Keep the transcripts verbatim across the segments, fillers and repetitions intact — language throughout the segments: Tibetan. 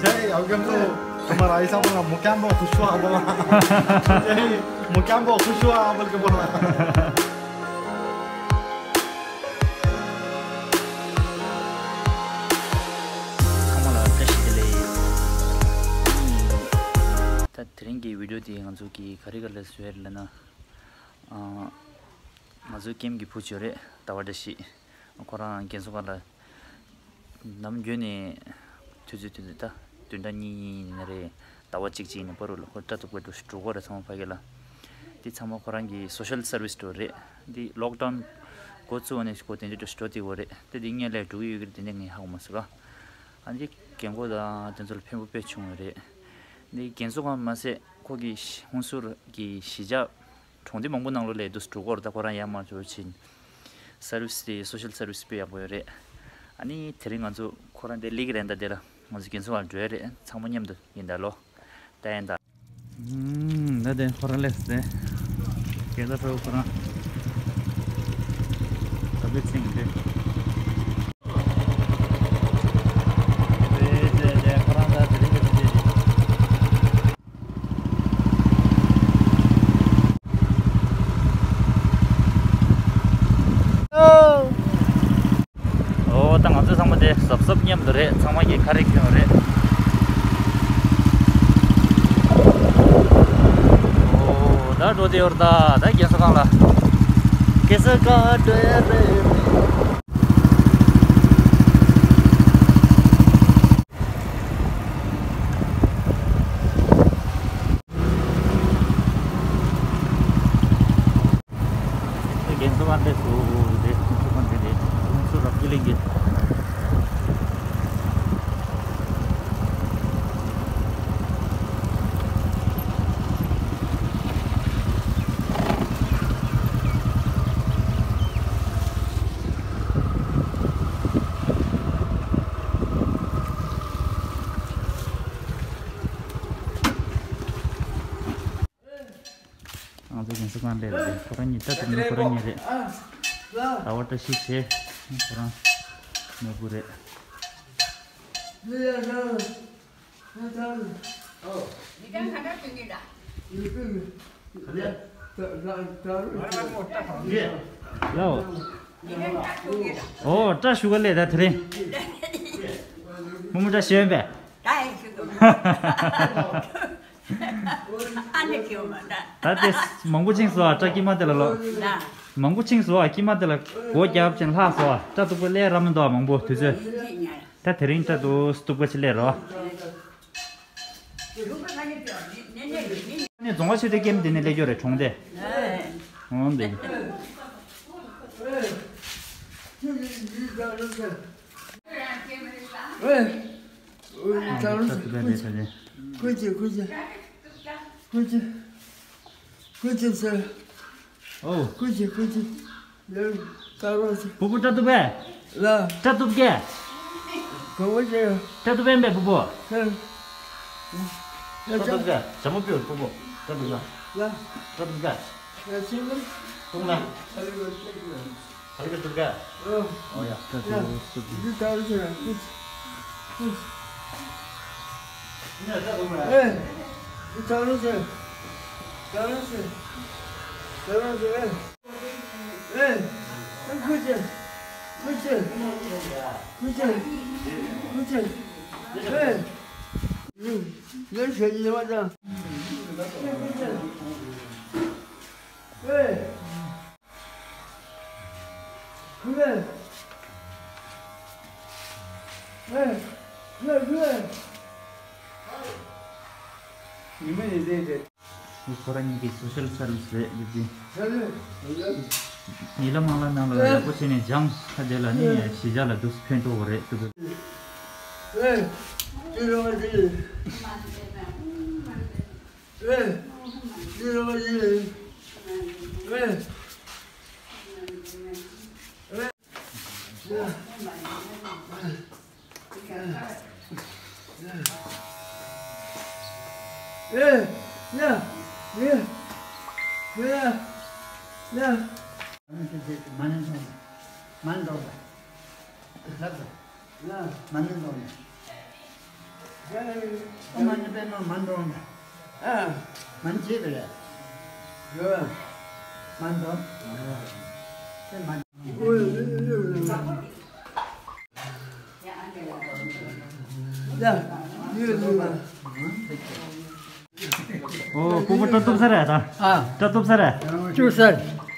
Hey, aw, kya mo? Tumhara aisa bola, mo kya mo, khush hua bola. Hey, mo kya mo, khush hua bola ke bola. ཚང་མ་ལ་བཀྲ་ཤིས་བདེ་ལེགས། ད་དེ་རིང་གི་བི་ཌིའོ་དེ་ང་ཚོ་གི་ག་རེ་ག་ལ་བཟོས་རེད་ལབ་ན། ཨ། ང་ཚོའི་ཀེམ་གྱི་བུ་ཅིག་ཡོད་རེད། ཟླ་བ་བཀྲ་ཤིས། ཁོ་རང་རྒན་གསོ་ཁང་ལ་ནམ་རྒྱུན་ནས་དུས་ཚོད་དུས་ཚོད་ད་བདུན་ཕྲག་གཉིས་ཡིན་ན་རེད། ཟླ་བ་གཅིག་གཅིག་ཡིན་ན་པ་རུ་ལ་ཁོ་སྐྲ་གཏུབ་པར་འགྲོ་འགྲོ་གི་རེད། ཚང་མ་ཕ་གི་ལ། འདི་ཚང་མ་ཁོ་རང་གི་སོ་ཤལ་སར་བིས་འགྲོ་རེད། འདི་ལོག་ཌའུན་འགོ་བཙུགས་ནས་ཁོ་དེ་འདྲ་འགྲོ་འགྲོ་དེ་འོ་རེད། དེ་འདི་སྔོན་ལས་འགྲོ་གི་ཡོད་ཀྱི་རེད། དེ་འདྲ་ངས་ཧ་གོ་མ་སོང་ལ། ཨ་འདི་རྒན་གོག་དང་དེ་ཚོ་ལ་ཕན་པོ་དཔེ་བྱུང་བ་རེད། འདི་རྒན་གསོ་ཁང་མ་ཟད་ཁོ་གི་ཧུན་སུར་གྱི་གཞིས་ཆགས། གྲོང་སྡེ་མང་པོ་ནང་ལོགས་ལ་འདུག་སེ་འགྲོ་གི་རེད། ད་ཁོ་རང་ཡར་མར་འགྲོ་ཕྱིན། སར་བིས་དེ་སོ་ཤལ་སར་བིས་དཔེ་ཡག་པོ་ཡོད་རེད། ཨ་ནི་དེ་རིང་ང་ཚོ་ཁོ་རང་དེ་སླེབས་ཀྱི་རེད། ད་དེ་ལ་ང་ཚོ་རྒན་གསོ་ཁང་འགྲོ་ཡ་རེད། ཚང་མ་མཉམ་དུ་ཡིན་ད་ལོ། ད་ཡིན་ད། ཨུམ། ད་དེ་ཁོ་རང་སླེབས་ཟེར། རྒན་ཟླ་ཕྲུག་ཁོ་རང་། ད་དེ་ཚིང་དེ། དེ་དེ་དེ་ཁོ་རང་ད་དེ་རིང་གི་དེ། ཨོ། ད་ང་ཚོ་ཚང་མ་དེ་གཟབ་གཟབ་མཉམ་དུ་རེད། ཚང་མ་གིས་ཁ་རས་གྱོན་རེད། ཨོ། ད་འགྲོ་དེ་ཡོད་རེད། ད་ད་རྒན་གསོ་ཁང་ལ། རྒན་གསོ་ཁང་འགྲོ་ཡ་རེད། རྒན་གསོ་ཁང་འདི་སུ་རེད། རྒན་གསོ་ཁང་འདི་རེད། ཁོང་ཚོ་རབ་རྒྱས་གླིང་གི། ང་ཚོ་རྒན་གསོ་ཁང་སླེབས་རེད། ཁོ་རང་གཉིས་ད་དེ་ནི་ཁོ་རང་གཉིས་རེད། ཟླ་བ་བཀྲ་ཤིས་བྱས། ཁོ་རང་ནོར་བུ་རེད། ལའོ། ཨོ། སྐྲ་ཞུ་ག་ལས་ད་དེ་རིང་། མུ་མུ་སྐྲ་ཞུ་ཡོན་པས། ད་ཡིན་ཞུ་གི་མ། ཨ་ནི་ཁྱོད་མ་ད། ད་དེ་མང་པོ་ཕྱིན་སོང་ཨ། སྐྲ་དཀྱིལ་མ་དེ་ལ་ལོ། ན། མང་པོ་ཕྱིན་སོང་ཨ། དཀྱིལ་མ་དེ་ལ་སྒོ་རྒྱབ་ཅིང་ལྷག་སོང་ཨ། སྐྲ་གཏུབ་པ་ལས་ར་མི་འདུག་ཨ། མང་པོ་དུས་ཚོད། ཡིན་ཡིན་ཡ། ད་དེ་རིང་སྐྲ་གཏུབ་སྐྲ་གཏུབ་པ་ཅི་ལས་རོ། ནས་རྫོང་བ་ཆོས་སྒྲོན་ཀེམ་དེ་ནས་སླེབས་ཡོད་རེད། གྲོང་སྡེ། ཨོ་འདི། ཨོ། སྐུ་མཁྱེན། སྐུ་མཁྱེན། ཡར་བལྟ་རོགས་བྱེད། སྤུ་གུ་སྐྲ་གཏུབ་པས། ལ། སྐྲ་གཏུབ་ཀྱི། ག་བ་བྱེད། སྐྲ་གཏུབ་པས་པས་སྤུ་གུ། ཧེ། ཡ་སྐྲ་གཏུབ་ཀྱི། ཇ་མོ་པིའོ་སྤུ་གུ། སྐྲ་གཏུབ་ཀྱི། ལ། སྐྲ་གཏུབ་ཀྱི། ཡ་ཆེན་པོ། གཏུབ་ན། ཨ་ལི་ག་གཏུབ་ཀྱི། ཨ་ལི་ག་གཏུབ་ཀྱི། ཨོ། ཨོ་ཡ། སྐྲ་གཏུབ་སྐྲ་གཏུབ། འདི་ལྟ་རོགས་བྱེད་ར། ཨེ། འདི་ལྟ་རོགས་བྱེད། ལྟ་རོགས་བྱེད། ལྟ་རོགས་བྱེད། ཨེ། ཨེ། ཨེ། ཁུ་ཆེ། ཁུ་ཆེ། ཁུ་ཆེ། ཁུ་ཆེ། ཨེ། ལན་ཞེ་ཉེ་བ་དང་། ཁུ་ཆེ། ཨེ། ཁུ་ལེ། ཨེ། ཁུ་ལེ། ཁུ་ལེ། ཉི་མ་ཡིན་ཟེར་ཏེ། ཁོ་རང་གཉིས་ཀྱི་སོ་ཤལ་སར་བིས་རེད་འདི་དེ། ཉི་ལ་མ་ལ་ནང་ལ་ཡག་པོ་བྱས་ནས་སྦྱངས། ཁ་དེ་ལ་ནི་གཞིས་ཆགས་ལ་འདུག་ཕན་ཐོགས་རེད་འདུག་ཨོཾ་མ་ཎི་པདྨ་མ་འདྲོངས་ལ། ཨ། མ་ཎི་བྱེད་པ་རེད། ཡོད། མ་འདྲོངས། དེ་མ། ཡ། ཡོད་ཡོད། ཨོ། སྤོ་བོ་སྐྲ་གཏུབ་ས་རེད་ད། ཨ། སྐྲ་གཏུབ་ས་རེད། གཏུབ་ས་རེད། ད་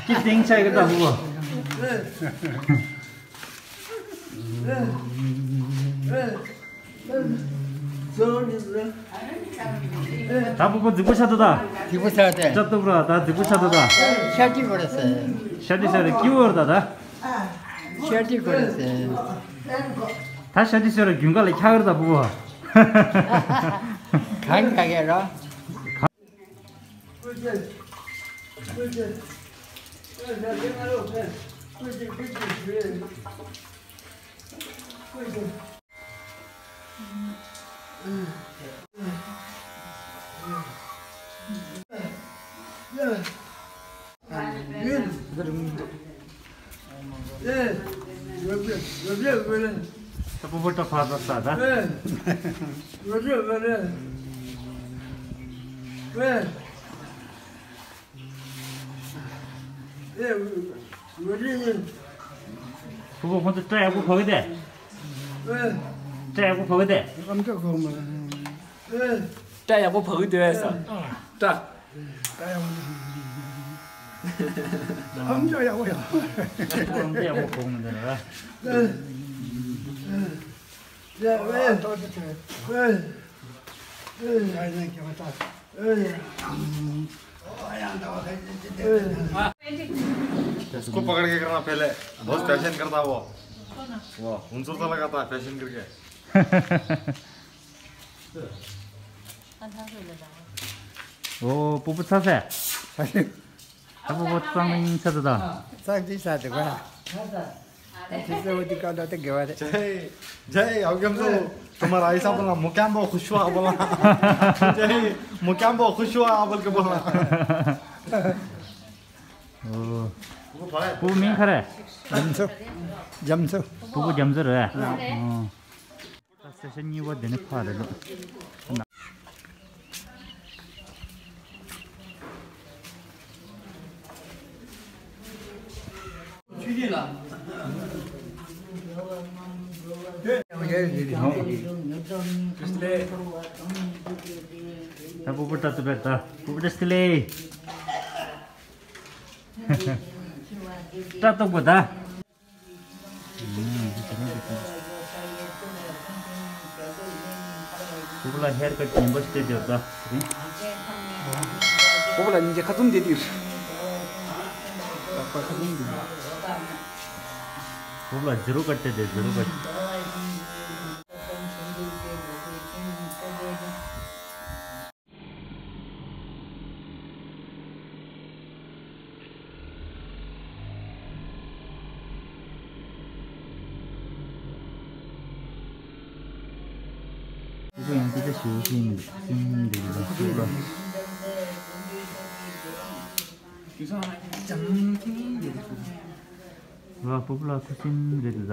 ཀི་ཏིང་ཆ་གི་ད་སྤོ་བོ། ད་སྤོ་བོ་རྫིག་པོ་ཆགས་འདུག་ད། རྫིག་པོ་ཆགས་ཏེ། སྐྲ་གཏུབ་ར་ད་རྫིག་པོ་ཆགས་འདུག་ད། ཤ་ཏི་བོར་སེ། ཤ་ཏི་ཤ་ཏི་ཀི་བོར་ད་ད། ཤ་ཏི་བོར་སེ། ད་ཤ་ཏི་ཤོར་རྒྱུན་ག་ལ་ཁྱག་ར་ད་སྤོ་བོ། གང་ག་གེ་རོ། ད་སྤོ་བོ་སྐྲ་ཕར་ཕར་ས་ད། སྤོ་བོ་ཁོང་ཚོ་སྐྲ་ཡག་པོ་ཕོག་གི་དེ། སྐྲ་ཡག་པོ་ཕོག་གི་དེ། ཨམ་ཅོག་གོང་མ། སྐྲ་ཡག་པོ་ཕོག་གི་དེ་ས། སྐྲ། ཨམ་ཅོག་ཡག་པོ་ཡོད། ཨམ་ཅོག་ཡག་པོ་ཕོག་མི་འདུག་ལ། इसको पकड़ के करना पहले, बहुत फैशन करता वो। वाह, उनसर साल का था फैशन करके। ཨོ། སྤོ་བོ་ཚ་ས། ཨ། སྤོ་བོ་གཙང་མིན་ཚ་ད་ད། གཙང་ཏི་ས་དེ་ག། ཏི་ས་འོ་དེ་ག་ད་དེ་གེ་བ་རེད། जय, जय, अब हम तो तुम्हारा ऐसा बोला, मुकाम बहुत खुश हुआ बोला। जय, मुकाम बहुत खुश हुआ बोल के बोला। ཨོ། སྤོ་བོ་མིང་ག་རེ། རྒྱ་མཚོ། རྒྱ་མཚོ། སྤོ་བོ་རྒྱ་མཚོ་རེད། ཨོ། ད་སེ་ཤན་གཉིས་པ་དེ་ནི་ཕར་རེད་འདུག། ཆུ་ཡིན་ལ། ད་སྤོ་བོ་ད་ཏུ་བེར་ད་སྤོ་བོ་ད་སི་ལེ། སྐྲ་གཏུབ་དགོས་ད། སྤོ་བོ་ལ་ཧེར་ཀཊ་ཉན་པོ་ཞིག་སྤྲད་དེ་ཡོད་ད། སྤོ་བོ་ལ་ཉིན་རྒྱ་ཁ་ཚུམ་དེ་དུས། ཁ་ཚུམ་དེ། སྤོ་བོ་ལ་ཛི་རོ་ཀཊ་སྤྲད་དེ་ཛི་རོ་ཀཊ། ལ་སྤོ་བོ་ལ་ཁུ་སིམ་རེད་འདུག་ད།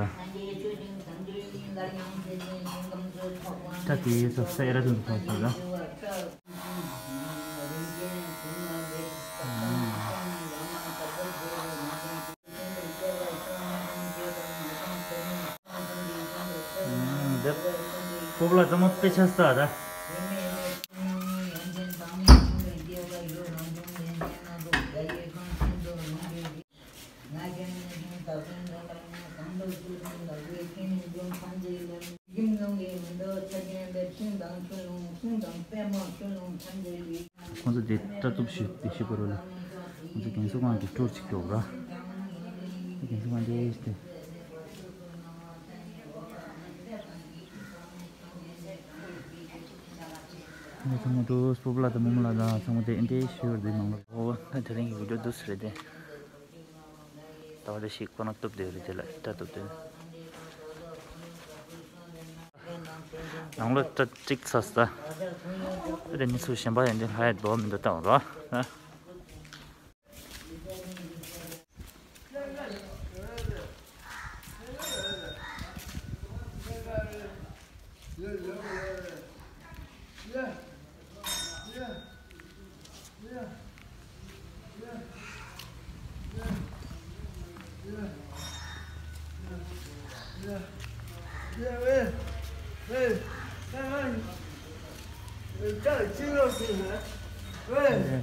སྐྲ་དེ་ཚོ་སེ་ར་དུ་འཐོར་སོང་ད། འདི་སྤོ་བོ་ལ་ཙམ་དཔེ་ཆ་ས་ད། ཁོང་ཚོ་དེ་སྐྲ་གཏུབ་ཞུ་དེ་ཞུ་པ་རོ་ལ། ཁོང་ཚོ་རྒན་གསོ་ཁང་གི་ཊུར་ཅིག་འགྲོ་ར། རྒན་གསོ་ཁང་དེ་ཞུ་དེ། ཚང་མ་འགྲོ། སྤོ་བོ་ལ་དང་རྨོ་མོ་ལ་དང་ཚང་མ་དེ་འདྲའི་ཞུ་བར་དེ་མང་ལ། ཨོ་ད་དེ་རིང་གི་བི་ཌིའོ་འདུག་སེ་རེད་དེ། ད་བར་ཞིག་ཁོ་ན་སྟོབས་ལྡན་རེད་དེ་ལ་སྐྲ་སྟོབས་ལྡན། ནང་ལོ་སྐྲ་གཅིག་ཚ་ས། ད་དེ་མི་ཚོ་གཞན་པ་ཡིན་དེ་ལྷ་ཡ་རྡོ་མི་འདུག་བཏང་རོགས།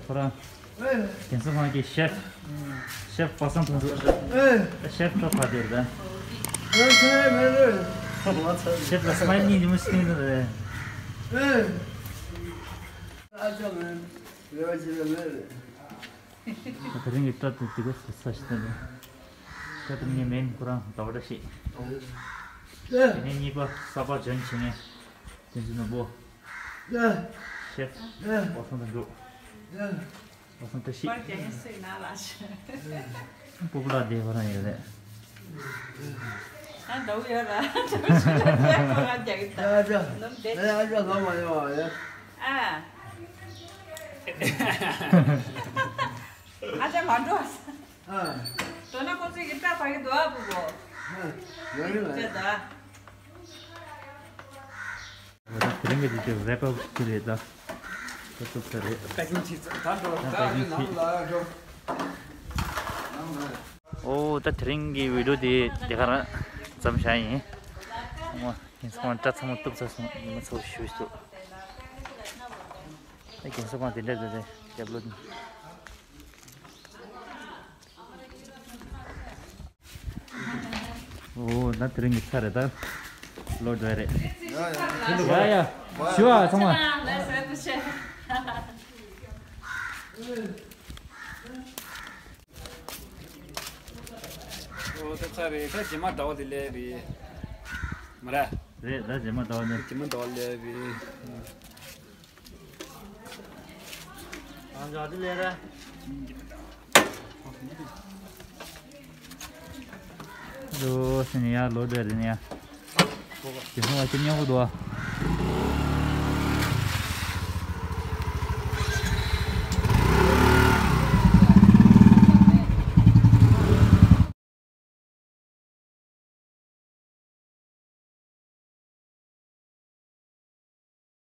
ཁོ་རང་རྒན་གསོ་ཁང་གི་ཤེཕ། ཤེཕ་པ་སངས་དོན་གྲུབ། ཤེཕ་ཁྲོ་ཕ་དེར་ད། ཤེཕ་ལ་སྨ་ལ་གཉིས་ཉི་མ་ཤིང་དུ་རེད། ཨ་ཅག་མེད། རེ་བ་ཅི་ལ་མེད་རེད། དེ་རིང་གི་སྐྲ་དེ་དེ་ག་ས་ས་ཞིག་དང་། སྐྲ་དེ་ངའི་མིང་ཁོ་རང་ཟླ་བ་བཀྲ་ཤིས། དེ་ནས་གཉིས་པ་གསར་པ་འཇོན་བྱེད་མཁན་དེ་ཚོ་ནོར་བུ། ཤེཕ་པ་སངས་དོན་གྲུབ། པ་སངས་བཀྲ་ཤིས། པར་རྒྱག་མཁན་སུ་ཡིན་ན་ལགས། སྤོ་བོ་ལགས་དེ་ཁོ་རང་ཡོད་རེད། ཨ་འདྲ་བོ་ཡོད་ར། ཁོ་རང་རྒྱག་གི་ད། ཨ་ཅག་ནམ་བདེ། ཨ་ཅག་ལོ་མ་ཡོང་བ་ཡོད། ཨ། ཨ་ཅག་མ་འགྲོ། ཨ། འགྲོ་ན་ཁོ་ཚོས་ཀྱི་སྐྲ་ཕར་གི་འདུག་ཨ་སྤོ་བོ། ཨ། ཡོད་རེད་ལ། ཅེ་ད། ད་དེ་རིང་གི་དེ་ཚོ་རེབ་ཨབ་ཅིག་རེད་ད། ད་ཚོ་ཚ་རེད། པེ་ཀིང་བྱས་ཚར། ད་འགྲོ། ད་པེ་ཀིང་ནང་ལ་འགྲོ། ནང་ལ། ཨོ་ད་དེ་རིང་གི་བི་ཌིའོ་དེ་དེ་ག་རང་མཚམས་བཞག་ཡིན། ཨོ་ཡིན་སོང་། སྐྲ་ཚང་མ་གཏུབ་ཚར་སོང་། ཉི་མ་ཚ་པོ་ཞེ་པོ་ཞིག་འདུག་ད་རྒན་གསོ་ཁང་དེ་འདྲ་དེ་རེད་རྒྱབ་ལོགས་ནས། ཨོ་ད་དེ་རིང་གི་ཚ་རེད་ད། ལོ་འགྲོ་ཡ་རེད། ཡ་ཡ། ཡ་ཡ། ཞུ་བ་ཚང་མ། ཨོ་ད་ཚ་རེད། ད་རྗེས་མ་ཟླ་བ་དེ་སླེབས་རེད། མ་རེད། རེད་ད། རྗེས་མ་ཟླ་བ་ནི། རྗེས་མ་ཟླ་བ་སླེབས་རེད། ཨ་འཇག་དེ་ལས་ར། ལོ་ཟེར་ནས་ཡ་ལོ་དེ་རེད་ནས་ཡ། དེ་སོང་བ་ཅི་སྙོག་གི་འདུག་ཨ།